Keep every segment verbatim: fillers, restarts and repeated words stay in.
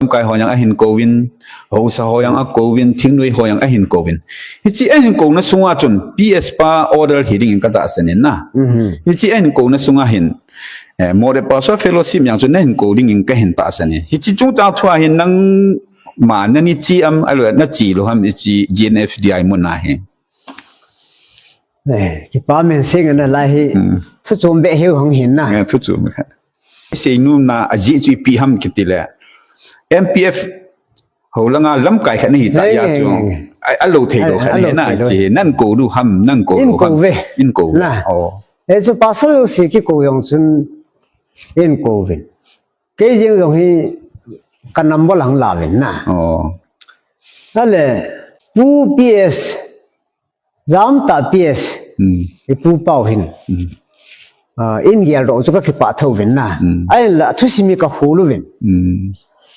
Lamkai ho jong ahin kouvin, haosa ho jong akouvin, thingnoi ho jong ahin kouvin. Hiche ahin kouna sunga chun P S pa order hi dingin katahsan in na. Mhm. Hiche ahin kouna sunga hin, eh, Moreh Pastor Fellowship jong chun nahin kou dingin kahin tahsan in. Hiche chungchang thua hin nangma nani chi am, ahilou nachi lou ham hiche G N F D I mun a hi. Eh, kipa men seng ana lai hi. Hmm. Thu chom beh heu hung hin na. Eh, thu chom beh. Seinom na ajeh chu ipi ham kiti le. M P F ho langa lamkai khat nahi tah jeh chu. Nge, nge, nge. A, alou thei lou khat nahi na, alou thei lou. Chi nan kou lou ham, nan kou lou ham. In kou ve. In kou ve. Na. Oh. Eh, chu Pastor Josie kikou jong chun in kou vin. Kei jeng jong hi ka number lang la vin na. Oh. Ale, Pu P S Jam ta P S. Hmm. Ipu pau hin. Hmm. Ah, in gel ro chu ka kipah tho vin na. Hmm. Ahinla thusim hi ka hol uvin. Hmm.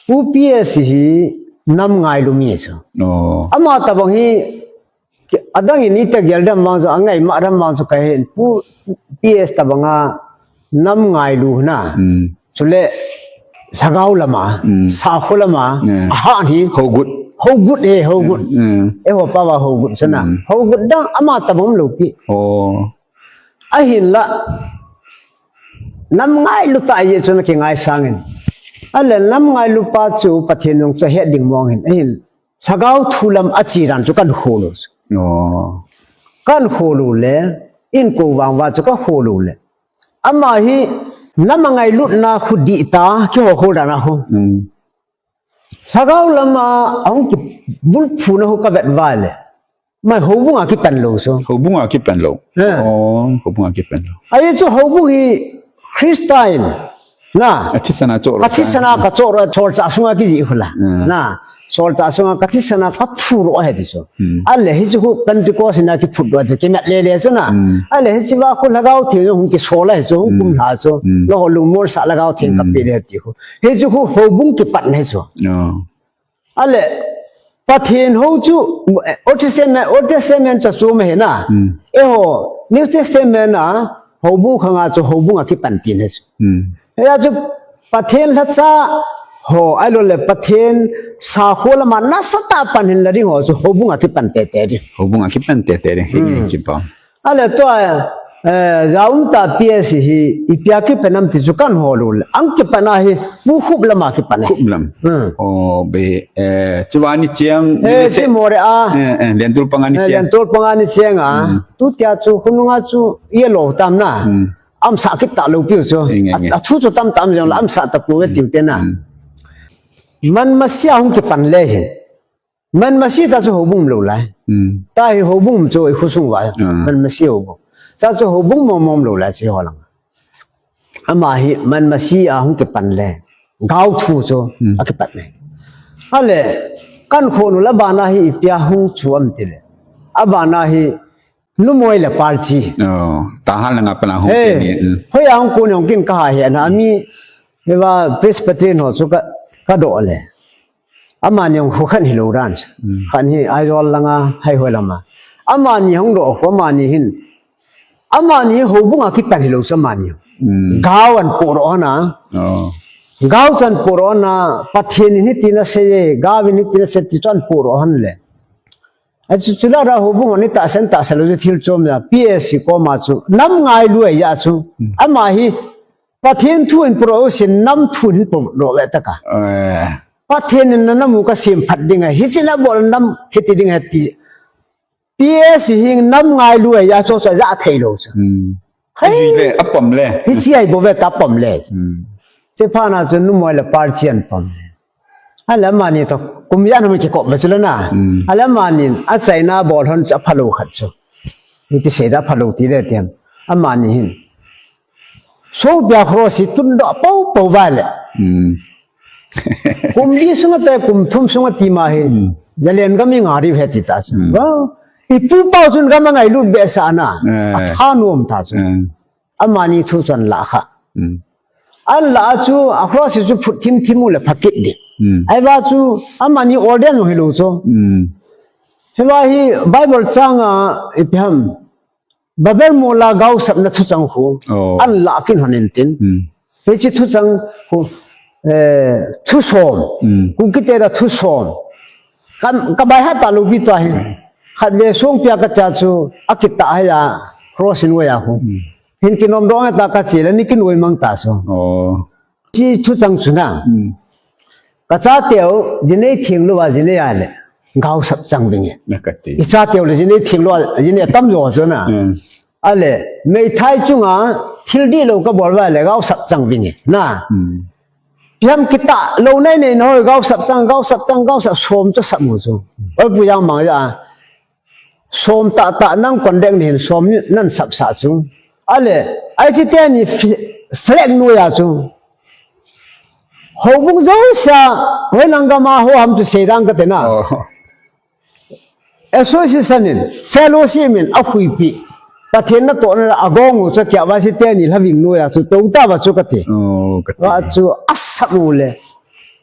Pu P S hi nam ngailu mi chu. Oh. Ama tabang hi ki-, adang in ita gel dam vang chu, angai ma dam vang chu ka hin. Pu P S tabang a nam ngailu na. Hmm. Chule, lhagao lama, mm, sakho lama, eh, ahan hi. Hogut. Hogut e, hogut. Mm. Eiho pao a hogut chuna. Mm. Hogut dang ama tabang lou pi. Oh. Ahinla, nam ngailu tah jeh chun kingaisang in. Ale nam ngailu pa chu Pathen jong chu het ding mong hin. Ahin, lhagao thu lam achi dan chu kan hol u. Oh. Kan hol u le, in kou vang uva chu ka hol u le. Ama hi, nam a ngailutna khu dih ta, keiho hol dan a khu. Mm. Lhagao lama, ahung kibulphuna khu ka vet uva le. Mai houbung a kipan lou so. Houbung a kipan lou. Eh. Oh, houbung a kipan lou. Ahi chu houbung hi Christian. Na. Ka thisan a choh ro. Ka thisan a ka choh ro, solchah sunga kijih khu la. Mm. Na. Solchah sunga ka thisan a ka phu ro ahi ti chu. Mm. Ale hichu khu Pentecost in a kiphut doh chu kimat lele chu na. Mm. Ale hichu va khu Lhagao Theng hung kisol ahi chu, hung kum lha chu. Mm. Nangho lungmonsah Lhagao Theng ka pe ding ahi ti khu. Hichu khu houbung kipan ahi chu. Oh. Ale, Pathen hou chu, eh, Old Testament, Old Testament chu chu ma he na. Mm. Eiho, New Testament a, houbung khang a chu houbung a kipan tina chu. Mm. Hia chu Pathen lhacha ho, ahilou le Pathen sakho lama nasatah pan hin la ding ho chu houbung a kipan tete ding. Houbung a kipan tete ding, hi, mm, kipa. Ale tua, eh, jaum ta P S hi, ipi a kipan am ti chu kan hol u le. Ahung kipan a hi, Pu Khup lama kipan e. Khup lam. Hmm. Oh, be, eh, chuva ni cheng, eh, ni se-, chi Moreh a. Eh, eh, Lentol panga ni cheng. Eh, Lentol panga ni cheng a. Hmm. Tutia chu, khonunga chu, yellow tam na. Hmm. Amsah kit talou piu chu. Eh, nge, nge. A, athu chu tamtah jong la, amsah tapou ve tiu te na. Hmm. Man masi a hung kipan le hin. Man masi ta chu houbung lou lai. Hmm. Ta hi houbung chu i khosung uva. Ah. Man masi houbung. Ta chu houbung mong mong lou lai chu ho lang. Ama hi man masi a hung kipan le. Gao thu chu, hmm, akipan le. Ale, kan khon u la bana hi ipi a hung chu am ti le. Abana hi Numoi le Palchi. Oh, Tahan langa pana hung, eh, pen ni, mm. Hoiya hung kon jong kin ka ha he na, ami, hiva Presbyterian ho chu ka, ka doh le. Amani jong khu khan hilou dan. Mm. Khan hi Aizawl langa, Haihoi lama. Amani hung doh khu, amani hin. Amani houbung a kipan hilou sa amani. Mm. Gao an po ro na. Oh. Gao chan po ro na, Pathen in hitin asei e, gao in hitin asei ti chu an po ro han le. Achu, chula ra houbung hon ni tahsan tahsan lou chu thil chom ja, P S C koma chu, nam ngailu ahi ja chu, hmm, ama hi, Pathen thu in po ro sin, nam thu in po ro ve ta ka. Eh. Pathen in na nam u ka sem phat ding ahi, hichi na bol nam, hiti ding ahi ti. P S C hi nam ngailu ahi ja chu, chu ja thei lou chu. Hmm. Hai. Ajui le, apom le. Hichi ahi bou ve ta pom le. Hmm. Che pha na chu numoi le Palchi an pom le. Ale amani toh, kum ijat ham kikop ve chu le na. Mm. Ale amani, achaina bol hon chu aphalou khat chu. Iti sei da phalou ti le tiam. Amani hin. Sopi a cross hi tun doh pou pou va le. Mm. Kum li sunga te, kum thum sunga ti ma hi. Mm. Jalen gam i nga riu he ti ta chu. Mm. Wow. I pu pau chun gam a ngailut behseh na. Eh. Athanom ta chu. Eh. Amani thu chu an la kha. Mm. An la chu, a cross chu phut thim thim u le pha kit ding. Mm. Ahivang chu, amani order jong hilou chu. Mm. Hiva hi Bible chang a ipi ham. Babel mol a gaosapna thuchang khu. Oh. An la kin hon in tin. Mm. Hichi thuchang khu. eh, thusom. Hmm. Kuki te la thusom. Ka, ka bai hat ta lo pi tua hi. Khat ve song pia ka cha chu, a kita hai a, cross in waya hu. Hmm. Hin kinom dong ta ka chi la ni kin wai mang ta so. Oh. Chi thu chang chu na. Hmm. Ka cha teu, jinei thing lo wa jinei a le. Gau sap chang vinge. Na ka ti. I cha teu le jinei thing lo wa, jinei tam lo so na. Hmm. Ale, meithai chunga thil dih lo ka bol va le, gau sap chang vinge. Na. Hmm. Piam kita lo nei nei na hoi, gau sap chang, gau sap chang, gau sap som chu sap mu chu. Oi pu yang mang ya. Som ta ta nang kon deng nin som nan sap sa chu. Ale, ai chi te ni flag nu ya chu. Ho bung zo sa, hoi lang ga ma ho ham chu sei dang ka te na. Oh. Association in, fellowship in, a huipi. Pathen na to na a gong u chu kia va si te ni hlaving nu ya chu to ta va chu ka ti. Oh, ka ti. Va chu a sap u le.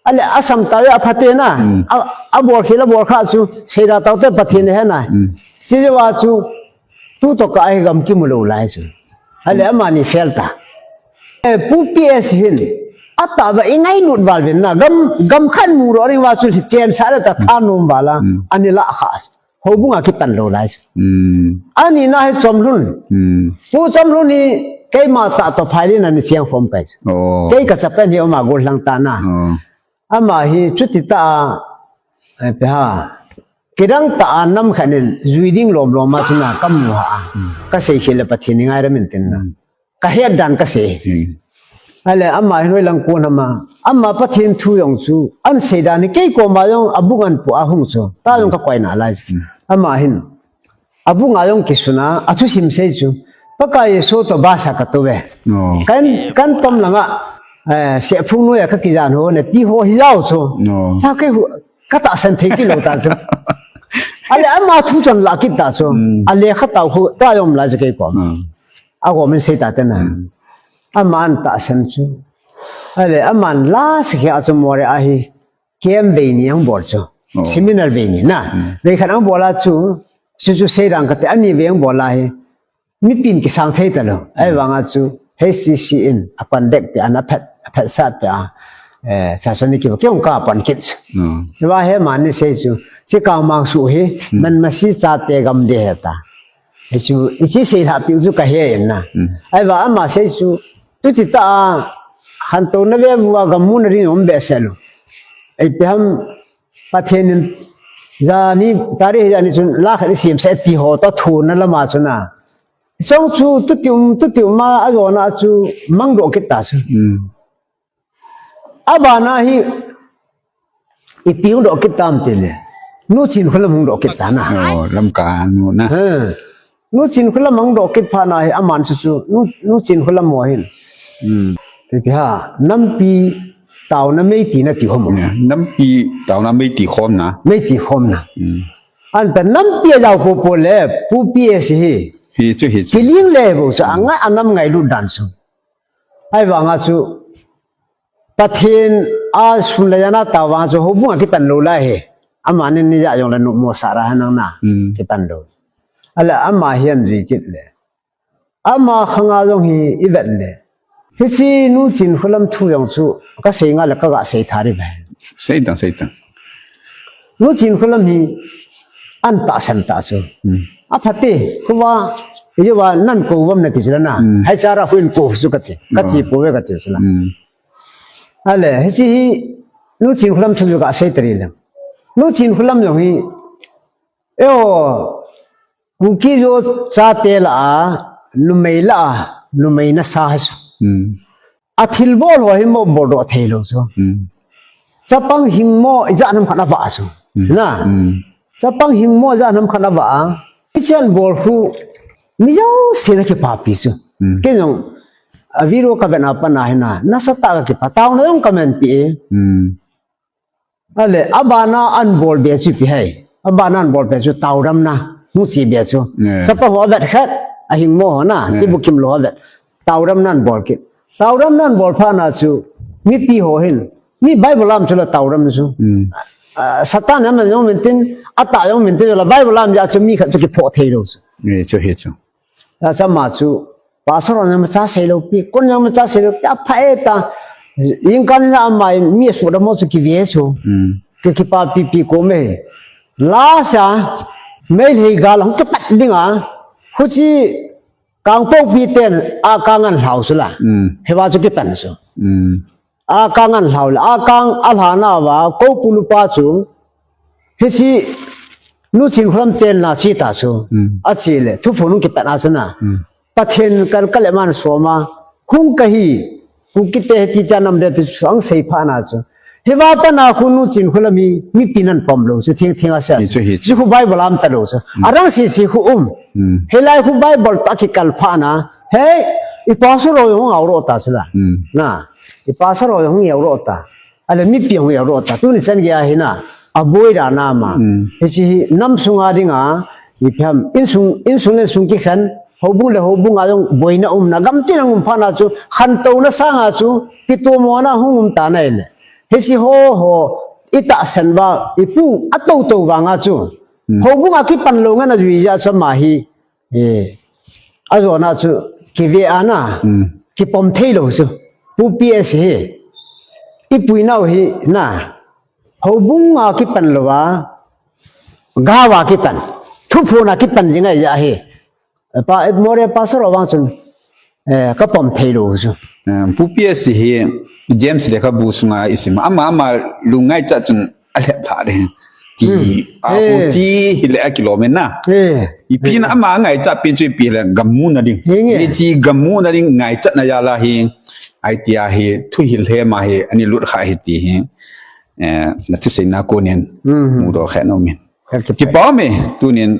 Ale a sam ta ya Pathen na. Hmm. A, a bol khi la bol kha chu sei da tau te Pathen he na. Hmm. Chi va chu tu to ka ai gam ki mu lo lai chu. Ale amani fel ta. Eh, Pu P S hin. Ata ba i ngai nut val vin na. Gam, gam khan mu ro ring va chu chen sa le ta tha nom vala. Hmm. Ani la kha. Ho bunga ki pan lo lai. Hmm. Ani na he chom lun. Hmm. Pu chom lun ni kei ma ta to phai ni na ni chiang khom kai. Oh. Kei ka cha pen hi oma gol lang ta na. Oh. Ama hi chuti ta a, eh, pe ha. Kidang ta a nam khan in zui ding lom lom ma chu na kam nu ha. Hmm. Ka sei khel le Pathen ni ngai ra min tin na. Hmm. Ka het dan ka sei. Hmm. Ale ama hin hoi lang ko na ma. Ama Pathen thu jong chu. An sei dan ni kei ko ma jong a bung an pu a hung chu. Ta jong ka koi na lai chu. Hmm. Ama hin. A bung a jong ki suna, a thusim sei chu. Pakai Jesu to ba sa ka to ve. Oh. Kan, kan tom langa, eh, se phung nu ya ka ki jan ho ne, ti ho hi jao chu. Oh. Sa ke hu, ka ta san thei ki lo ta chu. Ale ama thu chon la ki ta chu. Hmm. Ale kha ta hu, ta jom la chu kei ko. Hmm. A go min sei ta te na. Hmm. Aman ta san chu. Ale aman la se ki a chu mo re a hi. Camp vei ni ang bol chu. Oh. Seminar vei ni na. Hmm. Vei khat ang bol a chu. Chu chu sei rang ka te ani vei ang bol a hi. Mi pin ki sang thei ta lo. Ai vang a chu. H C C in a conduct pe an a phat, a phat sa pe a. Eh, sa so ni ki ba ki ong ka pan kit. Hmm. Ni ba he man ni sei chu. Chi ka mang su hi. Hmm. Man ma si cha te gam de he ta. Hichu, hichi sei lha piu chu ka he in na. Hmm. Ai va ama sei chu, tu ti ta a, han to na ve vua gam mu na rin om be se lo. Ei pe ham, Pathen in, ja ni, tari ja ni chun, la khat i sim se ti ho ta thu na lama chu na. Chong chu, tu ti um, tu ti um ma, a zo na chu, mang do kit ta chu. Hmm. Abana hi, ipi hung doh kit tam ti le. Nu Chin Khulam hung doh kit ta na. Oh, Lamka nu na. Ha. Nu Chin Khulam hung doh kit pha na hi aman chu chu. Nu, Nu Chin Khulam mo hin. Hmm. Ti ti ha. Nampi tauna mei ti na ti hom. Ya, nampi tauna mei ti khom na. Mei ti khom na. Hmm. Anta nampi a jao po po le, Pu P S hi. Hi chu, hi chu. Kiling le bo chu, anga anam ngailut dan chu. Ai vanga chu, Pathen a sun le jana ta vanga chu, houbung a kipan lou lai he. Ama nin ni ja jong le nu mo sa ra ha nang na. Hmm. Kipan lou. Ala ama hian ri kit le. Ama khanga jong hi i vet le. Hichi Nu Chin Khulam thu jong chu, ka sei nga le ka ga sei tha ri ve. Sei tang, sei tang. Nu Chin Khulam hi an ta san ta chu. Hmm. A phate, kuva, yuva nan ko vam na ti chu la na. Hmm. Hai chara huin ko chu ka ti. Ka chi po ve ka ti chu la. Hmm. Ale, hichi hi, Nu Chin Khulam thu ju ka sei tari le. Nu Chin Khulam jong hi, eo, Kuki-Zo chate la a, numei la a, numei na sa ha su. Hmm. A thilbol ho hi mo bol doh thei lou chu. Hmm. Chapang hing mo, ijat nam khat a va chu. Hmm. Na. Hmm. Chapang hing mo, ijat nam khat a va a. Ichan bol khu, mi jouse na kipapi chu. Hmm. Kei jong, a video ka vet na pa na hi na, nasa tah a ka kipa, taona jong ka manpi e. Hmm. Ale, abana an bol be chu ipi hai. Abana an bol be chu taodamna. Hung chi be chu. Yeah. Chapa ho vet khat, a hing mo ho na, yeah, ti bukim lou ho vet. Taodamna an bol kit. Taodamna an bol pha na chu, mipi ho hin. Mi Bible lam chu la taodam chu. Mm. Ah, Satan am jong min tin, ata jong min tin, la Bible lam ja chu mi khat chu kipho thei lou chu. Ye chu, hi chu. Achama chu, pastor jong ma cha sei lou pi, kon jong ma cha sei lou pi, apha e ta, Jingkah na amai mi suhdam ho chu kive chu. Hmm. Ki, kipapi pi ko me. Lasa, Meitei gal hung kipat ding a. Huchi Kangpokpi ten akang an lhau chu la. Hmm. Hiva chu kipan chu. Hmm. Akang an lhau le, akang alhana va, Koupunu pa chu. Hichi, Nu Chinkholam ten la chi ta chu. Hmm. Achi le, thuphon hung kipan a chu na. Hmm. Pathen kan kale man soma, hung kahi, Kuki te hiti ta nam de ti chu ang sei pha na chu. Hiva ta na khu Nu Chinkholam hi, mipi nan pom lou chu, thing thing a sia. Hi chu, hi chu. Chu khu Bible am ta lou chu. Hmm. Arang si si khu um. Hmm. Hilai khu Bible ta kikal pha na. Hei, i pastor ho hung au ro ta chu la. Hmm. Na, i pastor ho hung au ro ta. Ale mipi hung au ro ta. Tuni chan gei a hi na. Aboi da na ma. Hmm. Hichi hi nam sunga ding a. Ipi ham. Insung, insung le sung kikhen. Houbung le houbung a jong boina umna. Gamtin a um pha na chu. Khantouna sanga chu. Kitomona hung um ta na ile. Hichi ho ho. I tahsan va. I pu a to to vanga chu. Hmm. Houbung a kipan lou ngan a jui ja chu ma hi. Eh, ajona chu kive ana, Hmm. kipom thei lou chu. Pu P S hi, i puinau hi na, houbung a kipan lou a, gao a kipan, thuphon a kipan jing ahi ja hi. Pa, Moreh pastor ho vang chun, eh, ka pom thei lou chu. Eh, Pu P S hi James lekhabu sunga i sim. Ama, ama lungngaichat chun a lhep lha de. Ti, Hmm. a Eh. ho ti hi le a kilom in na. Eh. Ipi na ama ngaicha pen chu ipi le gam muna ding. Hi nge. Ni chi gam muna ding ngaichat na jal a hi. Ai tia hi thu hil he ma hi ani lut kha hi ti hi. Eh, na thusei na ko nen. Hmm. Mudoh khe nom in. Ka kipa. Kipa me tunin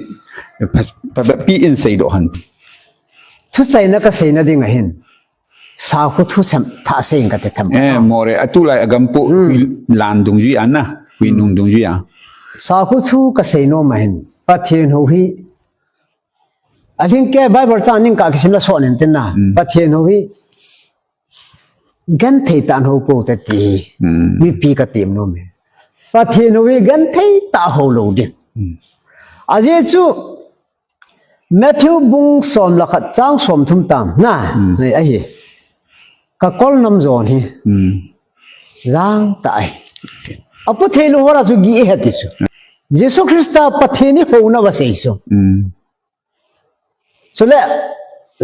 pa, pa, pa, pi in seidoh hen. Thusei na ka sei na ding ahin. Sakhu thu sem, thah sei in ka ti them. Eh, Moreh, atulai a gam pu, Hmm. hui lan dungjui a na, hui Hmm. nung dungjui a. Sakhu thu ka sei nom ahin, Pathen hou hi. Alhing ke Bible chang ning ka kisim la son in tin na. Hmm. Pathen hou hi. Genthei tah in hou pou te ti. Hmm. Mipi ka ti nom e. Pathen hou hi genthei tah hou lou ding. Hmm. Ajeh chu, Matthew bung som le khat chang som thum tam na. Hmm. Nei ahi. Ka kol nam jon hi. Hmm. Jang tah ahi. Apu thei lou ho la chu gih ahi ti chu. Jesu Christa Pathen in houna va sei chu. Hmm. Chule,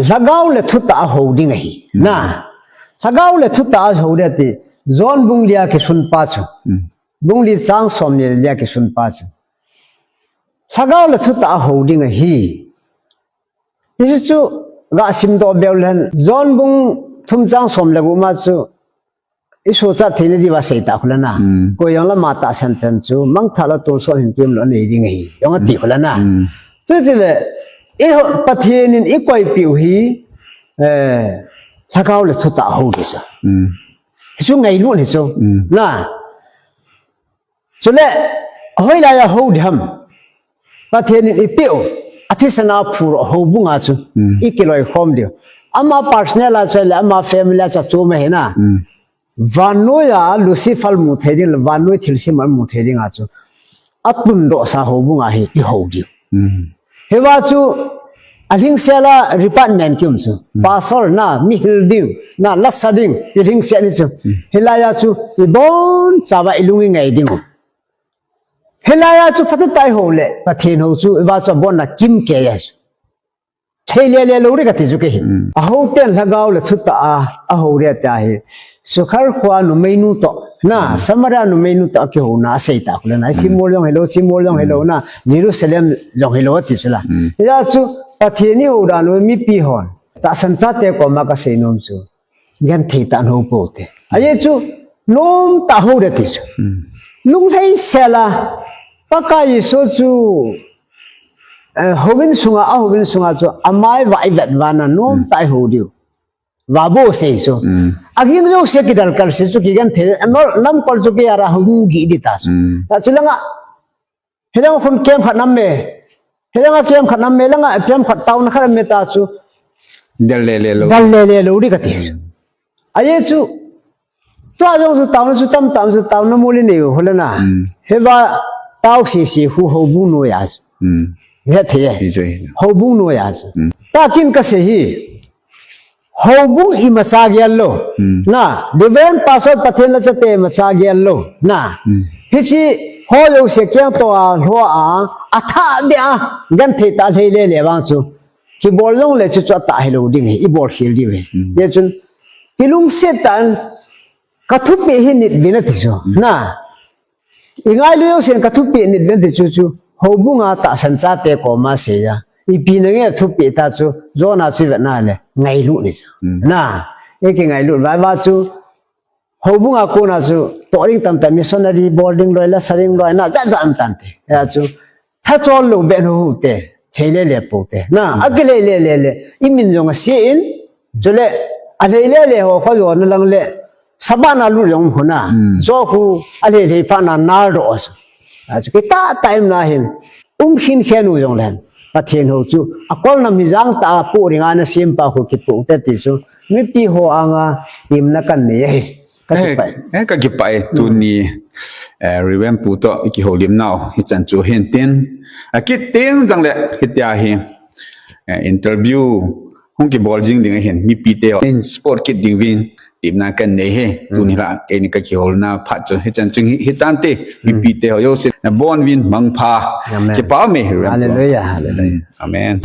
lhagao le thutah a hou ding ahi. Hmm. Na. Lhagao le thutah a hou ding ati. John bung li a kisun pa chu. Hmm. Bung li chang som ni le li a kisun pa chu. Lhagao le thutah a hou ding ahi. Hichu chu ga simdoh beu leu hen. John bung thum chang som le gup ma chu. I sochat theina diuva sei ta khu le na. Hmm. Koi jong le ama tahsan chan chu. Mangthah le tolso hin kemlou anei ding ahi. Jong ati khu le na. Hmm. Chuti le. I ho, Pathen in i koipeh u hi. Eh, lhagao le thutah a hou ding chu. Hmm. Hichu ngailut ahi chu. Hmm. Na. Chule, hoilai a hou ding ham. Pathen in eipeh u, athisan a phur u houbung a chu. Hmm. I kiloikhom diu. Ama personal a chu le, ama family a chu chu ma hi na. Hmm. Vannoi a Lucifer mu thei ding le, vannoi thilse mu thei ding a chu. Atundoh sa houbung a hi i hou diu. Hmm. Hiva chu, alhingsel a department ki um chu. Hmm. Pastor na, mi hil ding, na, lasa ding, i lhingsel ni chu. Hmm. Hilai a chu, i bonchauva i lung i ngai ding u. Hilai a chu phatah tah i hou le, Pathen hou chu, i va chu abon a kim kei a chu. Thei le le lou ding ka ti chu kei hi. Hmm. A hou ten lhagao le thutah a, a hou ding ati ahi. Sukhar khoa numeinu toh. Na, Hmm. Samaria numeinu toh a kihouna a sei ta khu le na. Hmm. Simol jong hilou, Simol jong Hmm. hilou na. Jerusalem jong hilou ati chu la. Hmm. Hia chu, Pathen in hou dan u mipi hon. Tahsan chate koma ka sei nom chu. Genthei tah in hou pou te. Ajeh chu, nom tah a hou ding ti chu. Hmm. Lunglhaisel a, Pakai Jesu chu, eh, houin sunga, a houin sunga chu, amai va i vet vana, nom Hmm. tah a i hou diu. Va bou sei chu. Hmm. Aging jouse kidal kal se chu, kigenthei, eh, nam kol chu ki ara hung gih ding ta chu. Hmm. Ta chu langa, Hilanga khun kem khat nam me. Hilanga kem khat nam me, langa kem khat taona khat nam me ta chu. Dal le le lou. Dal le le lou ding ka ti. Ajeh chu. Tua jong chu taona chu tam tam chu taona muli nei u khu le na. Hmm. Hiva tao si si khu houbung noi a chu. Hmm. He thei e. Hi chu hi. Houbung noi a chu. Hmm. Takin ka sei hi. Houbung imacha gel lou. Hmm. Na, Reverend Pastor Pathen la chate imacha gel lou. Na. Hmm. Hiche ho jouse kiang toh a lhou a, atha dia, genthei tah a lhei lele vang chu. Kibol jongle chu chu atah hilou ding ahi, ibol khel diu ahi. Hmm. Hijeh chun, kilungset tah in, kathupeh hi nit uvin ati chu. Hmm. Na. Ingailu jousen kathupeh nit uvin ati chu chu. Houbung a tahsan chate koma seiya. Ipi nange thupeh ta chu. Jona chu vetna le. Ngailu ni chu. Hmm. Na. Eiki ngailu vaiva chu. Houbung a kona chu. Toh ding tamtah missionary bol ding loi la sa ding loi na. Jat jat um tante. Hia chu. Thachol lou beh nu hu te. Thei lele pou te. Na. Hmm. Akilhei lele le. Imin jong ase in. Chule, alhei lele ho kho jona lang le, Sabbath na lut jong huna. Hmm. Joku, alhei lhei pha na nal do asu. Achu, kitah tah in na hin, um khin khen u jong len. Pathen ho chu, akol nam hi jang tah a pu ringa na sim pa khu kipu te ti chu, mipi ho anga, im na kan nei ahi. Ka kipah e. Eh, ka kipah e, tuni, eh, Reverend Pu toh, i kihoulim nau, hichan chu hin tin. Akit ting jang le, hitia hi, eh, interview, hung kibol jing ding ahin, mipi te ho. In support kit ding uvin, tipna kan nei e. Hmm. Tuni la, keini ka kiholna phat chu, hichan chu hi, hitante, hmm, mipi te ho, jouse, na bon uvin, mangpha. Amen. Kipah e, Reverend Pu. Hallelujah, hallelujah. Hmm. Amen.